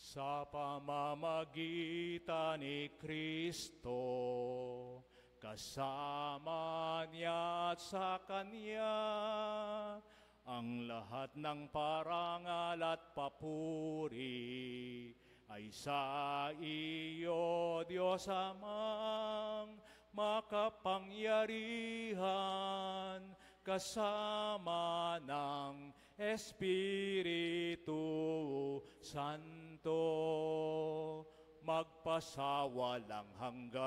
Sa pamamagitan ni Kristo, kasama niya at sa Kanya, ang lahat ng parangal at papuri ay sa iyo, Diyos Amang makapangyarihan, kasama ng Espiritu Santo, magpasawalang hanggan.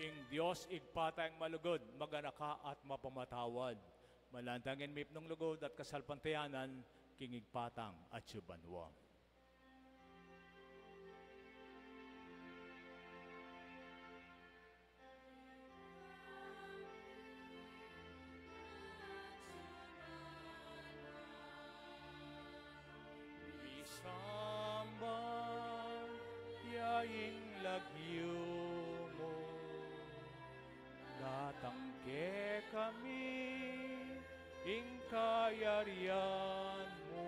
Ing Dios Ibpa tang malugud, maganaka at mapamatawan, manlantang ing mipnung lugud at kasalpantayanan king Ibpa tang atsu banua. Misamban ya ing lagyu mu, datang kekami ing kayarian mu,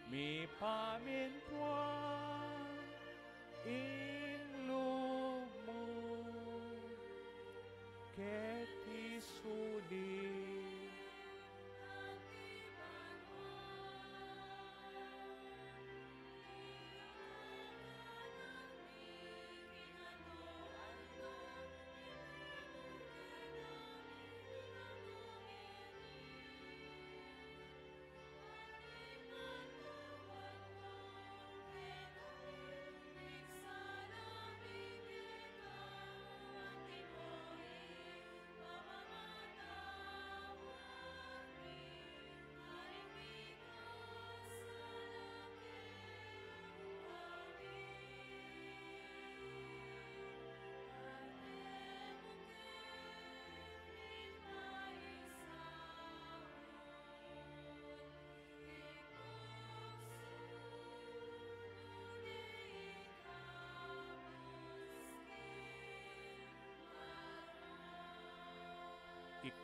mipamintuan ing lub mu keti sulip.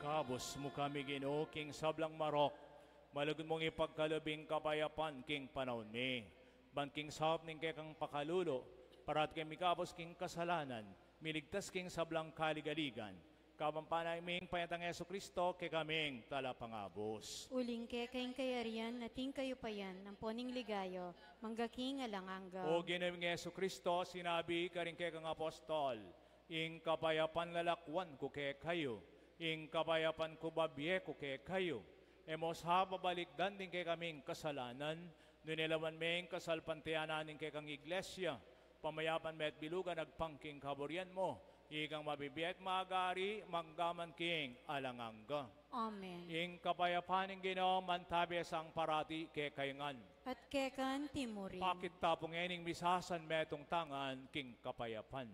Ikabus mu kami, Ginu, king sablang marok, malugud mung ipagkalub ing kapayapan king panaun mi. Ban king saup ning kekang pakalulu, parati kami ikabus king kasalanan, miligtas king sablang kaligaligan. Kabang panayam ming panyatang Jesucristo, kekaming talapangabus. Uling keka ing kayarian, at ing kayupayan, ampon ing ligaya, mangga king alang angga. O Ginu ming Jesucristo, sinabi karing kekang apostol, ing kapayapan lalakwan ku kekayu, ing kapayapan ku babie ku kekayu. E mu sa babalikdan ding kekaming kasalanan, nune lawan me ing kasalpantayanan ning kekang Iglesia, pamayapan me at bilugan agpang king kaburian mu, ikang mabibie at magari, mangga man king alang angga. Amen. Ing kapayapan ning Ginu mantabe sa parati kekayu ngan. At keka naman murin. Pakit tamu ngening misasan metung tangan king kapayapan.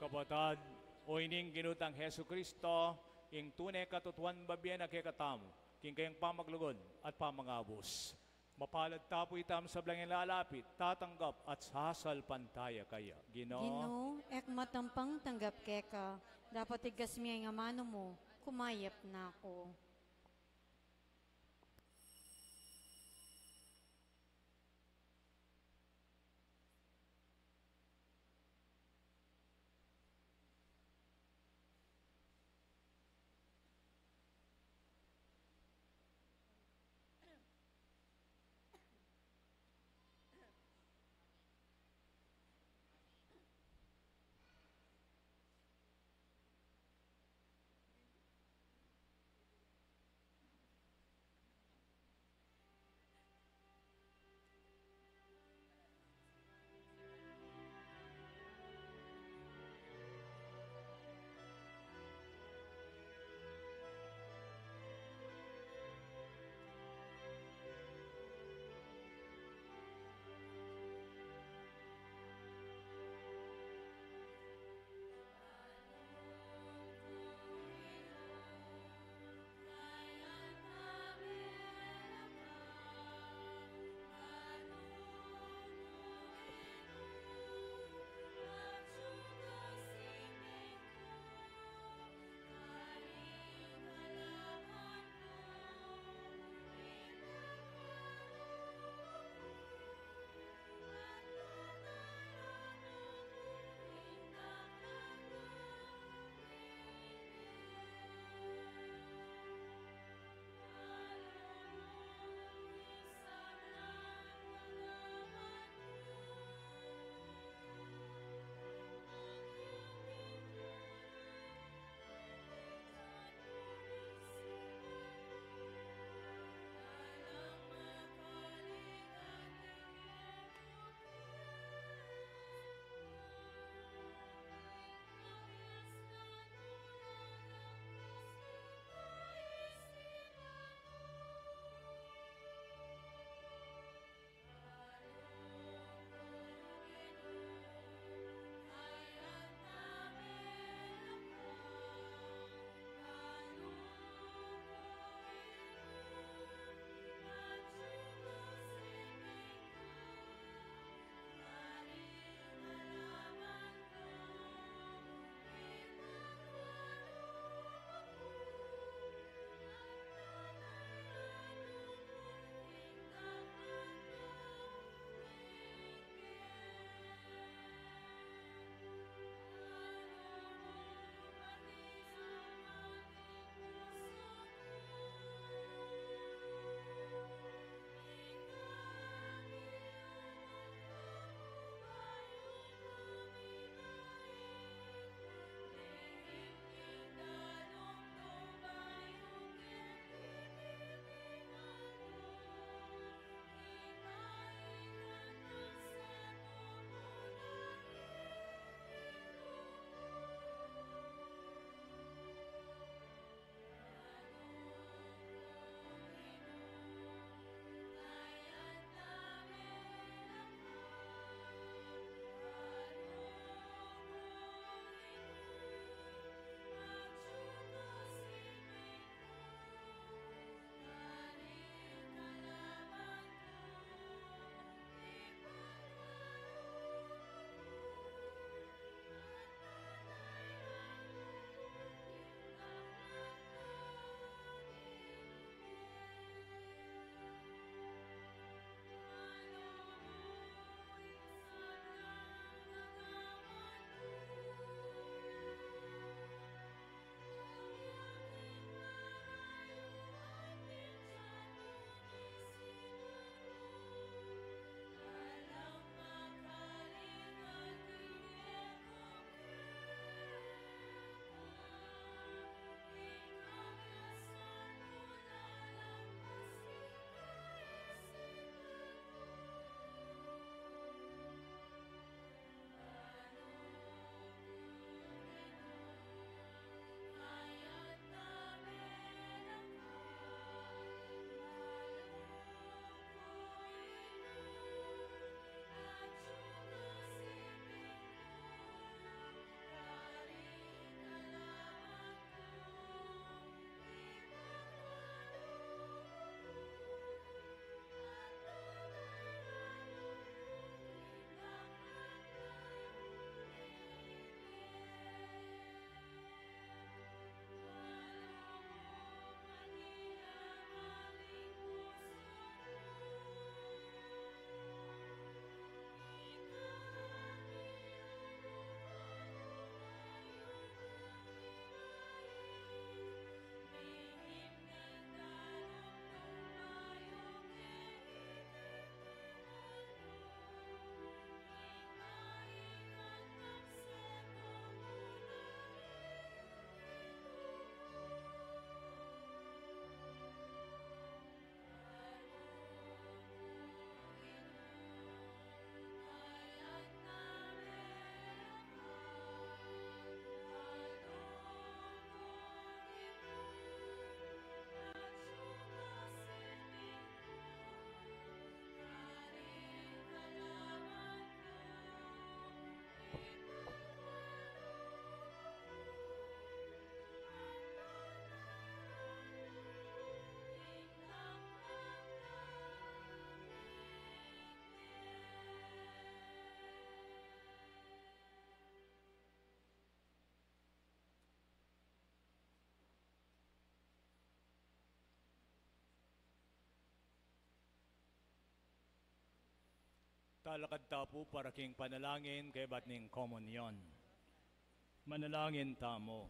Kapatad, o ining Ginu tang Jesucristo, ing tune katutuan babie na kekatamu, king kayang pamaglugud at pamangabus. Mapalad ta pu ita, sablang lalapit, tatanggap at sasalpantaya kaya. Ginu, Ginu, e ku matampang tanggap keka, dapot igkas mu ing amanu mu, kumayap na ku. Alakad ta pu para king panalangin kaybat ning komunyon. Manalangin tamu.